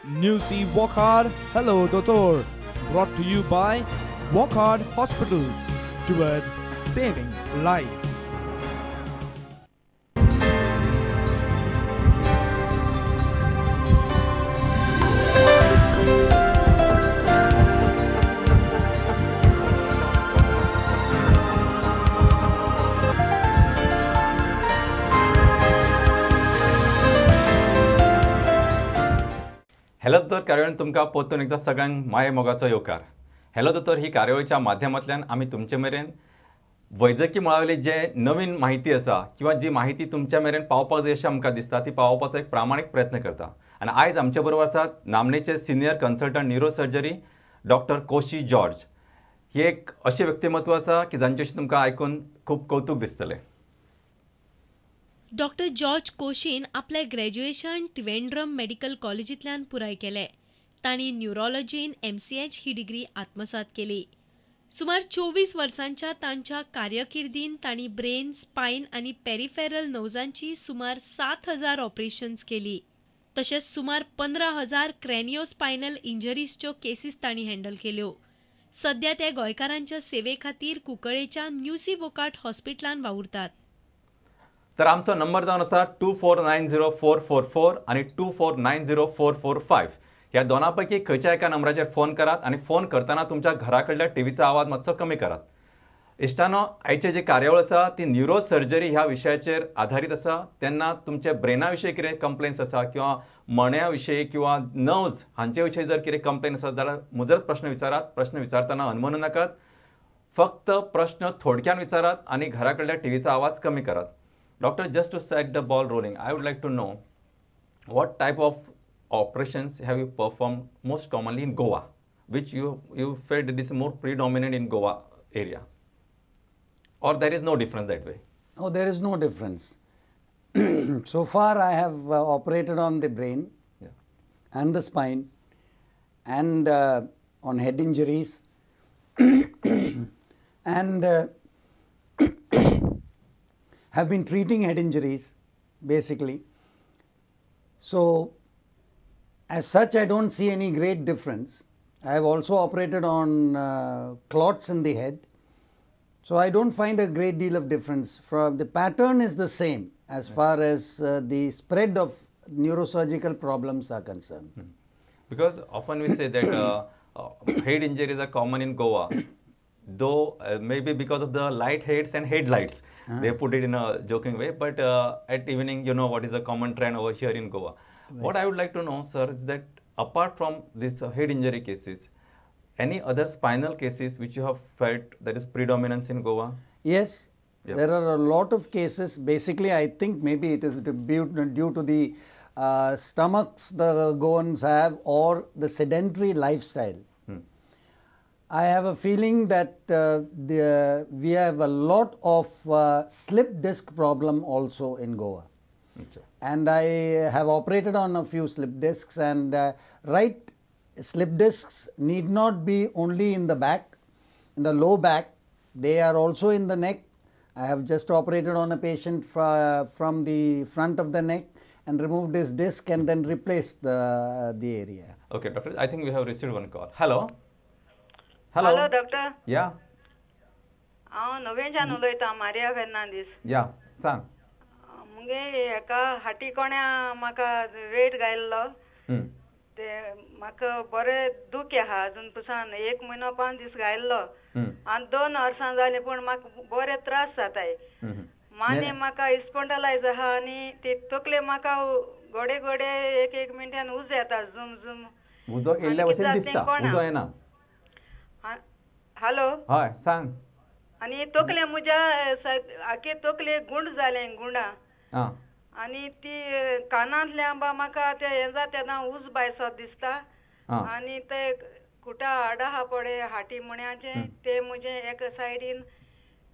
Newsy Wockhardt Hello Dotor, brought to you by Wockhardt Hospitals, towards saving lives. Hello दोतोर कार्यावळीन तुमकां परतून एकदां सगळ्यांक माये मोगाचो येवकार. हॅलो दोतोर ही कार्यावळीच्या माध्यमांतल्यान आमी तुमचे मेरेन वैजकी मळावयली जे नवीन म्हायती आसा किंवा जी म्हायती तुमच्या मेरेन पावपाक जाय अशें आमकां दिसता ती पावोवपाचो एक प्रामाणीक प्रयत्न करता. आनी आयज आमचे बरोबर आसात नामनेचे senior consultant neurosurgery doctor Koshy George. ही एक अशें व्यक्तिमत्व आसा की जांचे विशीं तुमकां आयकून खूब कौतूक दिसतलें. डॉक्टर जॉर्ज कोशीन आपलें ग्रॅज्युएशन त्रिवेंद्रम मेडिकल कॉलेजींतल्यान पुराय केलें. तांणी न्युरोलॉजीन MCH ही डिग्री आत्मसात केली. सुमार 24 वर्सांच्या तांच्या कार्यकिर्दीन तांणी ब्रेन, स्पायन आनी पेरिफेरल नर्व्सांची सुमार 7,000 ऑपरेशन्स केली. तशेंच सुमार 15,000 क्रॅनिओस्पायनल इंजरीजच्यो केसीस तांणी हँडल केल्यो. सध्या ते गोंयकारांच्या सेवे खातीर कुंकळेच्या न्यूसी वोकार्ट हॉस्पिटलान वावुरतात. तर आमचो नंबर जावन आसा 2490444 आनी 2490445 ह्या दोना पैकी खंयच्या एका नंबराचेर फोन करात आनी फोन करतना तुमच्या घरा कडल्या टीव्हीचो आवाज मातसो कमी करात. इश्टानो, आयचे जी कार्यावळ आसा ती न्युरो सर्जरी ह्या विशयाचेर आधारीत आसा. तेन्ना तुमचे ब्रेना विशीं कितें कंप्लेन्स आसा किंवा मण्या विशीं किंवा नर्व्स हांचे विशीं जर कितें कंप्लेन आसा जाल्यार मुजरत प्रश्न विचारात. प्रश्न विचारतना अनमनू नाकात, फक्त प्रश्न थोडक्यान विचारात आनी घरा कडल्या टीव्हीचो आवाज कमी करात. Doctor, just to set the ball rolling, I would like to know what type of operations have you performed most commonly in Goa, which you felt it is more predominant in Goa area, or there is no difference that way? Oh, there is no difference. So far I have operated on the brain, yeah, and the spine, and on head injuries and have been treating head injuries basically. So as such I don't see any great difference. I have also operated on clots in the head. So I don't find a great deal of difference. From the pattern is the same as far as the spread of neurosurgical problems are concerned. Hmm. Because often we say that head injuries are common in Goa, though maybe because of the light heads and headlights, they put it in a joking way, but at evening, you know what is a common trend over here in Goa. Right. What I would like to know, sir, is that apart from this head injury cases, any other spinal cases which you have felt there is predominance in Goa? Yes, yep. There are a lot of cases. Basically, I think maybe it is due to the stomachs the Goans have or the sedentary lifestyle. Hmm. I have a feeling that we have a lot of slip disc problem also in Goa. Okay. And I have operated on a few slip discs, and right slip discs need not be only in the back, in the low back, they are also in the neck. I have just operated on a patient from the front of the neck and removed his disc and then replaced the area. Okay, doctor, I think we have received one call. Hello. Hello. Hello, doctor. Yeah. हांव नवेंच्यान उलयतां, Maria Fernandes. Yeah, सांग. मुगे हेका हाटी कोण्या म्हाका weight घायल्लो, ते म्हाका बरें दुखी आहा अजून पसान. 1 म्हयनो 5 दीस घायल्लो आनी 2 वर्सां जालीं, पूण म्हाका बरे त्रास जाताय. माने म्हाका इस्पोंडलायज आहा आनी ती तकले म्हाका गोडे गोडे एक एक मिनटान उजो येता, झूम झूम उजो येयल्ल्या भशेन दिसता, उजो येना. हॅलो, हय सांग. आनी तकले म्हज्या आखे तकले गुंड जालें, गुंडा. आनी ती कानांतल्या बा म्हाका ते हें जाता तेन्ना उज बायसो दिसता. आनी ते कुटा हाडा आहा पळय हाटी मुण्याचे, ते म्हजें एक सायडीन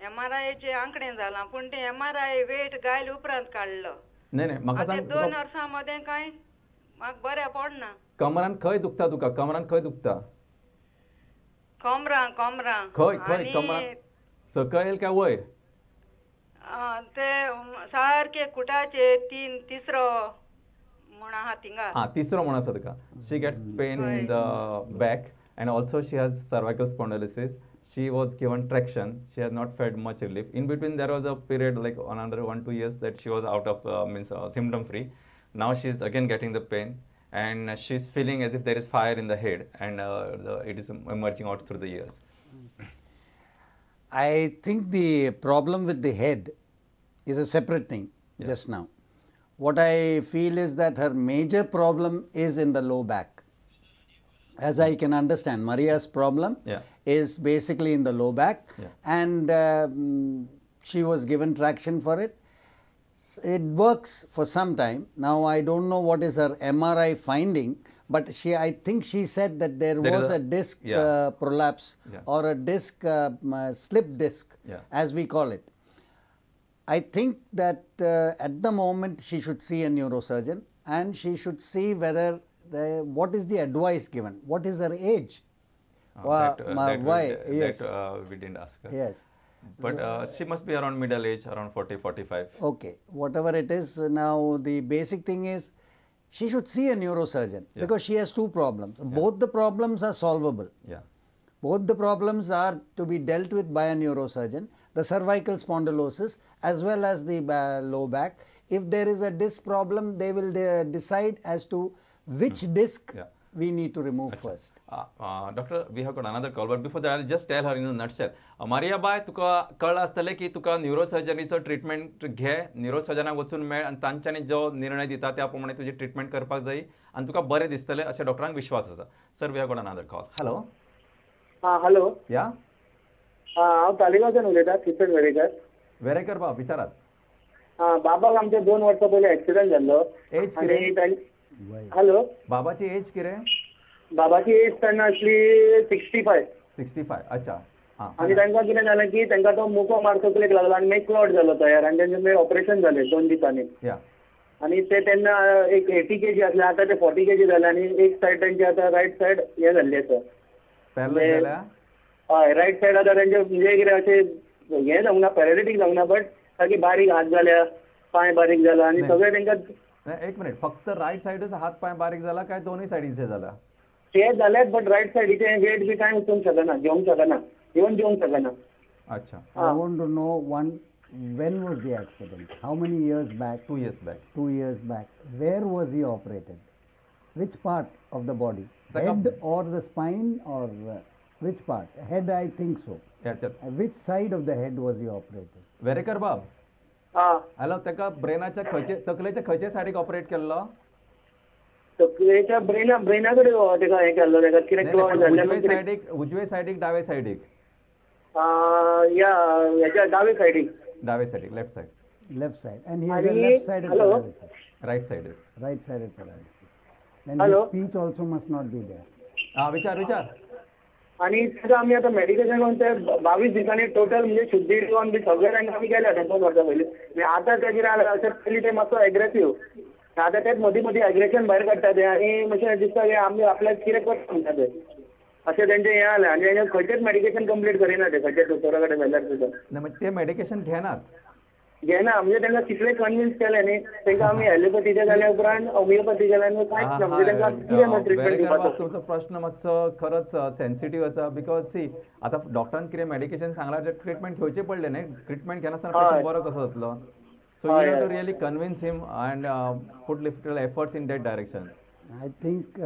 MRI आंकडे जाला, पूण ते MRI weight गायल उपरांत काडलो. न्हय न्हय, म्हाका सांग, 2 वर्सां मदें कांय म्हाका बरें पडना. कमरान खंय दुखता तुका? कमरान खंय दुखता? कमरां कमरां खंय खंय कमरां? सकयल काय वयर? ते सारके कुटाचे 3 तिसरो म्हूण आहा थिंगा. Ah, तिसरो म्हण आसा तुका. She gets pain in the back and also she has cervical spondylosis. She was given traction. She has not felt much relief. In between there was a period like another 1-2 years that she was out of means symptom free. Now she is again getting the pain and she is feeling as if there is fire in the head and it is emerging out through the ears. I think the problem with the head is a separate thing just now. What I feel is that her major problem is in the low back. As I can understand, Maria's problem is basically in the low back, and she was given traction for it. It works for some time. Now I don't know what is her MRI finding, but I think she said that there was a disc prolapse or a disc slip disc, as we call it. I think that at the moment she should see a neurosurgeon and she should see whether what is the advice given, what is her age, why? That, we didn't ask her. Yes. But she must be around middle age, around 40, 45. Okay, whatever it is, now the basic thing is she should see a neurosurgeon because she has two problems. Yeah. Both the problems are solvable. Yeah. Both the problems are to be dealt with by a neurosurgeon, the cervical spondylosis as well as the low back. If there is a disc problem, they will decide as to which disc we need to remove first. Doctor, we have got another call, but before that, I'll just tell her in a nutshell. Maria bye, तुका कळ्ळां आसतलें की तुका न्यूरोसर्जरीचो treatment घे, न्यूरोसर्जनाक वचून मेळ आनी तांच्यांनी जो निर्णय दिता त्या प्रमाणे तुजी ट्रिटमेंट करपाक जाय आनी तुका बरें दिसतलें अशें डॉक्टरांक विश्वास आसा. Sir, we have got another call. Hello. Hello. या. हांव तालिगांवच्यान उलयतां, किशन वेरेकर. वेरेकर बाब, विचारात. बाबाक आमच्या 2 वर्सां पयलीं एक्सिडंट जाल्लो. एज कितें? हॅलो. बाबाची एज कितें? बाबाची एज तेन्ना आसली 65. 65. अच्छा. आनी तांकां कितें जालें की तांकां तो मुको मार तकलेक लागलो आनी मागीर क्लॉट जालो तयार आनी तेंचें मागीर ऑपरेशन जालें 2 दिसांनी. आनी ते तेन्ना एक 80 kg आसले, आतां ते 40 kg जाले आनी एक सायड तेंचे आतां रायट सायड हें जाल्ली आसा. हय, रायट सायड आतां तेंचे म्हणजे कितें अशें हें जावंक ना, पॅरालिटीक जावंक ना, बट सारकी बारीक हात जाल्या, पांय बारीक जाला आनी सगळें तेंकां. एक मिनिट, फक्त रायट सायडच हात पांय बारीक जाला काय दोनूय सायडीचे जाला? ते जाल्यात, बट रायट सायडीचे वेट बी कांय उचलूंक शकना, घेवंक शकना, इवन जेवंक शकना. अच्छा. I want to know one, when was the accident? How many years back? 2 years back. 2 years back. Where was he operated? Which part of the body? Head or the spine or which part? Head, I think so. Which side of the head was he operated? Verekar बाब. Hello, ताका ब्रेनाच्या खंयचे, तकलेच्या खंयचे सायडीक operate केल्लो? तकलेच्या ब्रेना कडेन ताका हें केल्लो, ताका कितें क्लॉट जाल्लें. उजवे सायडीक, डावे सायडीक? या हेच्या डावे सायडीक. डावे सायडीक, left side. Left side. And he has a left sided paralysis. Right sided. Right sided paralysis. Then his speech also must not be there. विचार विचार. आनी ताका आमी आतां मेडिकेशन करून ते 22 दिसांनी टोटल म्हणजे शुद्धी दिवन बी सगळें तांकां आमी केल्या 2 वर्सां पयलीं. आतां ते कितें जालां, अशें पयलीं ते मातसो एग्रेसीव, आतां तेच मदीं मदीं एग्रेशन भायर काडटा ते आनी मातशें दिसता की आमी आपल्याक कितें करता म्हणटा ते, अशें तेंचें हें जालें. आनी तेंचे खंयचेच मेडिकेशन कंप्लीट करिना ते, खंयच्या दोतोरा कडेन व्हेल्यार सुद्दां. ना, ते मेडिकेशन घेनात. घेना म्हणजे तांकां कितले कन्विन्स केलें न्ही तांकां आमी एलोपॅथीचें जाल्या उपरांत होमिओपॅथी जाल्या कांयच ना, म्हणजे तांकां कितें म्हण ट्रिटमेंट दिवपाचो. तुमचो प्रश्न मातसो खरोच सेन्सिटीव आसा, because सी आतां डॉक्टरान कितें मेडिकेशन सांगलां तें ट्रिटमेंट घेवचें पडलें न्ही, ट्रिटमेंट घेनासतना पेशंट बरो कसो जातलो? So you have to really convince him and put little efforts in that direction. I think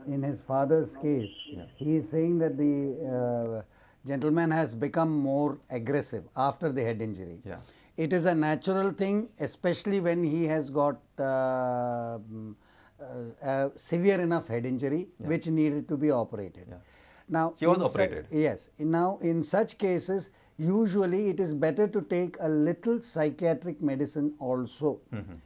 in his father's case, he is saying that the gentleman has become more aggressive after the head injury. Yeah. It is a natural thing, especially when he has got a severe enough head injury, which needed to be operated. Yeah. Now, he was operated. Yes. Now, in such cases, usually it is better to take a little psychiatric medicine also. Mm-hmm.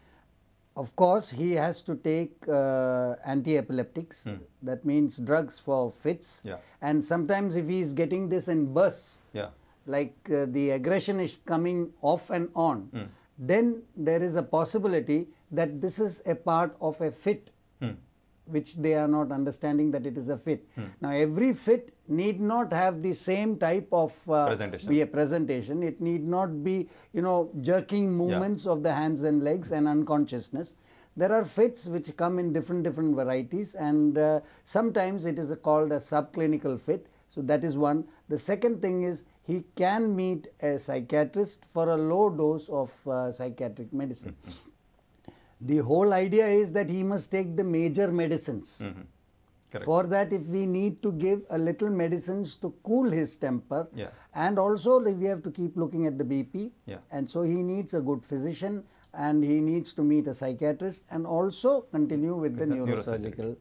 Of course, he has to take anti-epileptics, that means drugs for fits. Yeah. And sometimes if he is getting this in bursts, like the aggression is coming off and on, then there is a possibility that this is a part of a fit, which they are not understanding that it is a fit. Now, every fit need not have the same type of presentation. Be a presentation. It need not be, you know, jerking movements of the hands and legs and unconsciousness. There are fits which come in different varieties, and sometimes it is called a subclinical fit. So that is one. The second thing is he can meet a psychiatrist for a low dose of psychiatric medicine. The whole idea is that he must take the major medicines. Correct. For that, if we need to give a little medicines to cool his temper, and also we have to keep looking at the BP, and so he needs a good physician, and he needs to meet a psychiatrist, and also continue with the neurosurgical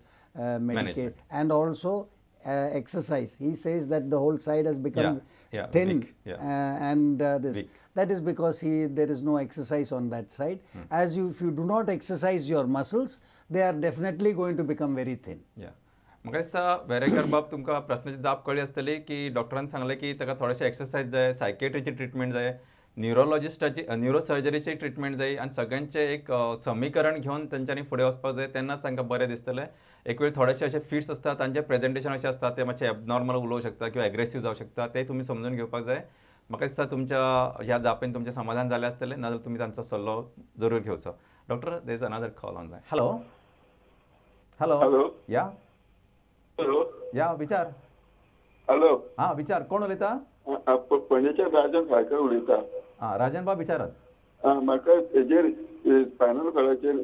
medication, and also exercise. He says that the whole side has become thin, weak. And this. Weak. That is because there is no exercise on that side. As you, if you do not exercise your muscles, they are definitely going to become very thin. Yeah. म्हाका दिसता वेरेकर बाब तुमकां प्रश्नाची जाप कळ्ळी आसतली की डॉक्टरान सांगलें की ताका थोडेशे एक्सरसायज जाय, सायकेट्रीची ट्रिटमेंट जाय, न्युरोलॉजिस्टाची न्युरोसर्जरीची ट्रिटमेंट जाय आनी सगळ्यांचें एक समीकरण घेवन तेंच्यांनी फुडें वचपाक जाय, तेन्नाच तांकां बरें दिसतलें. एक वेळ थोडेशे अशे फिट्स आसता, तांचें प्रेजेंटेशन अशें आसता, ते मातशे एबनॉर्मल उलोवंक शकता किंवा एग्रेसीव जावंक शकता, ते तुमी समजून घेवपाक जाय. म्हाका दिसता तुमच्या ह्या जापेन तुमचें समाधान जालें आसतलें, नाजाल्यार तुमी तांचो सल्लो जरूर घेवचो. Doctor, there is another call on. Hello, hello, hello, yeah, hello, yeah, विचार. हॅलो, हा विचार, कोण उलयता? पणजेचे राजन फाळकर उलयता. आं, राजन बाब विचारात. म्हाका हेजेर स्पायनल कॉर्डाचेर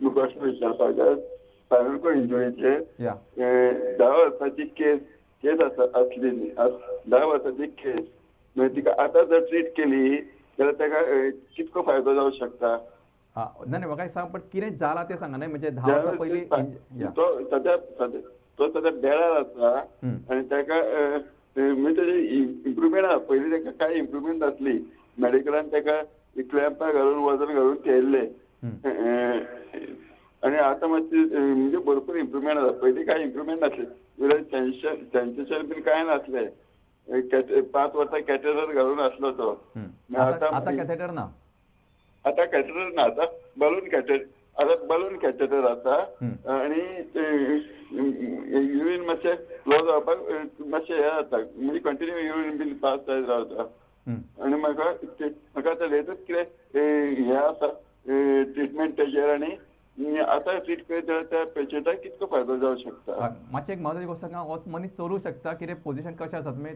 प्रश्न विचारपाक जाय. स्पायनल कॉर्ड इंजुरीचेर 10 वर्सांची केस आसा आसली न्ही, 10 वर्सांची केस, मागीर तिका आतां जर ट्रीट केली जाल्यार ताका कितको फायदो जावंक शकता? ना न्ही, म्हाका सांग, पण कितें जालां तें सांगा न्ही. म्हणजे 10 वर्सां पयलीं तो सद्या तो सद्या बेळार आसा आनी ताका म्हणजे तेजी इम्प्रुवमेंट आसा. पयलीं ताका कांय इम्प्रुवमेंट नासली, मेडिकलान ताका क्लॅम्पां घालून वजन घालून थेयल्लें आनी आतां मातशी म्हणजे भरपूर इम्प्रुवमेंट आसा. पयलीं कांय इम्प्रुवमेंट नासलें, सेन्सेशन बीन कांय नासलें. 5 वर्सां कॅथेटर घालून आसलो तो. आतां कॅथेटर ना, आतां कॅथेटर ना, आतां बलून कॅथेटर, आतां बलून कॅथेटर आसा आनी युरीन मातशें फ्लो जावपाक मातशें हें जाता, म्हणजे कंटिन्यू युरीन बीन पास जायत रावता. आनी म्हाका आतां लेटस्ट कितें हें आसा ट्रिटमेंट तेजेर, आनी आतां ट्रीट करीत जाल्यार त्या पेशंटाक कितको फायदो जावंक शकता? मातशें एक म्हत्वाची गोश्ट सांगा, हो मनीस चलूं शकता कितें, पोझिशन कशें आसा? तुमी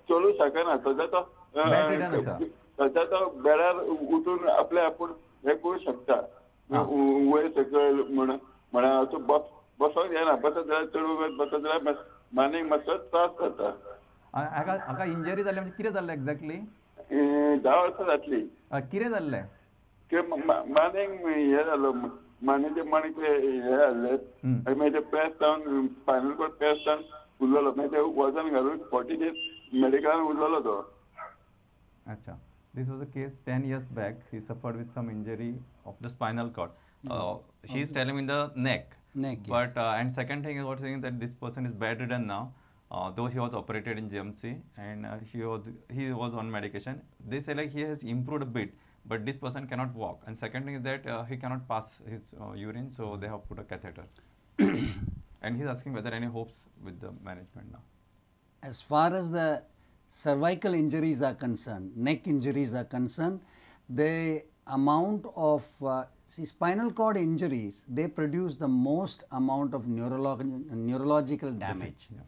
चलूं शकना, सद्या तो सद्या तो बेडार उठून आपले आपूण हें करूं शकता, वयर सकयल म्हणा असो बसोंक येना, बसत जाल्यार चड वगत बसत जाल्यार मानेक मातसो त्रास जाता. हाका इंजरी जाली म्हणजे कितें जाल्लें एक्झॅक्टली? 10 वर्सां जातली. कितें जाल्लें? मानेक हें जालो, मानेचे मणके हें जाल्ले आनी मागीर ते प्रेस जावन स्पायनल कॉर्ड प्रेस जावन उरलेलो, मागीर ते वजन घालून 40 days मेडिकलान उरलेलो तो. अच्छा. This was a case 10 years back. He suffered with some injury of the spinal cord. She is telling in the neck. Neck, but yes. And second thing is what saying that this person is bedridden now, though he was operated in GMC and he was on medication. They say like he has improved a bit, but this person cannot walk. And second thing is that he cannot pass his urine, so they have put a catheter. And he's asking whether any hopes with the management now. As far as the cervical injuries are concerned, neck injuries are concerned, the amount of spinal cord injuries, they produce the most amount of neurological damage. Yeah.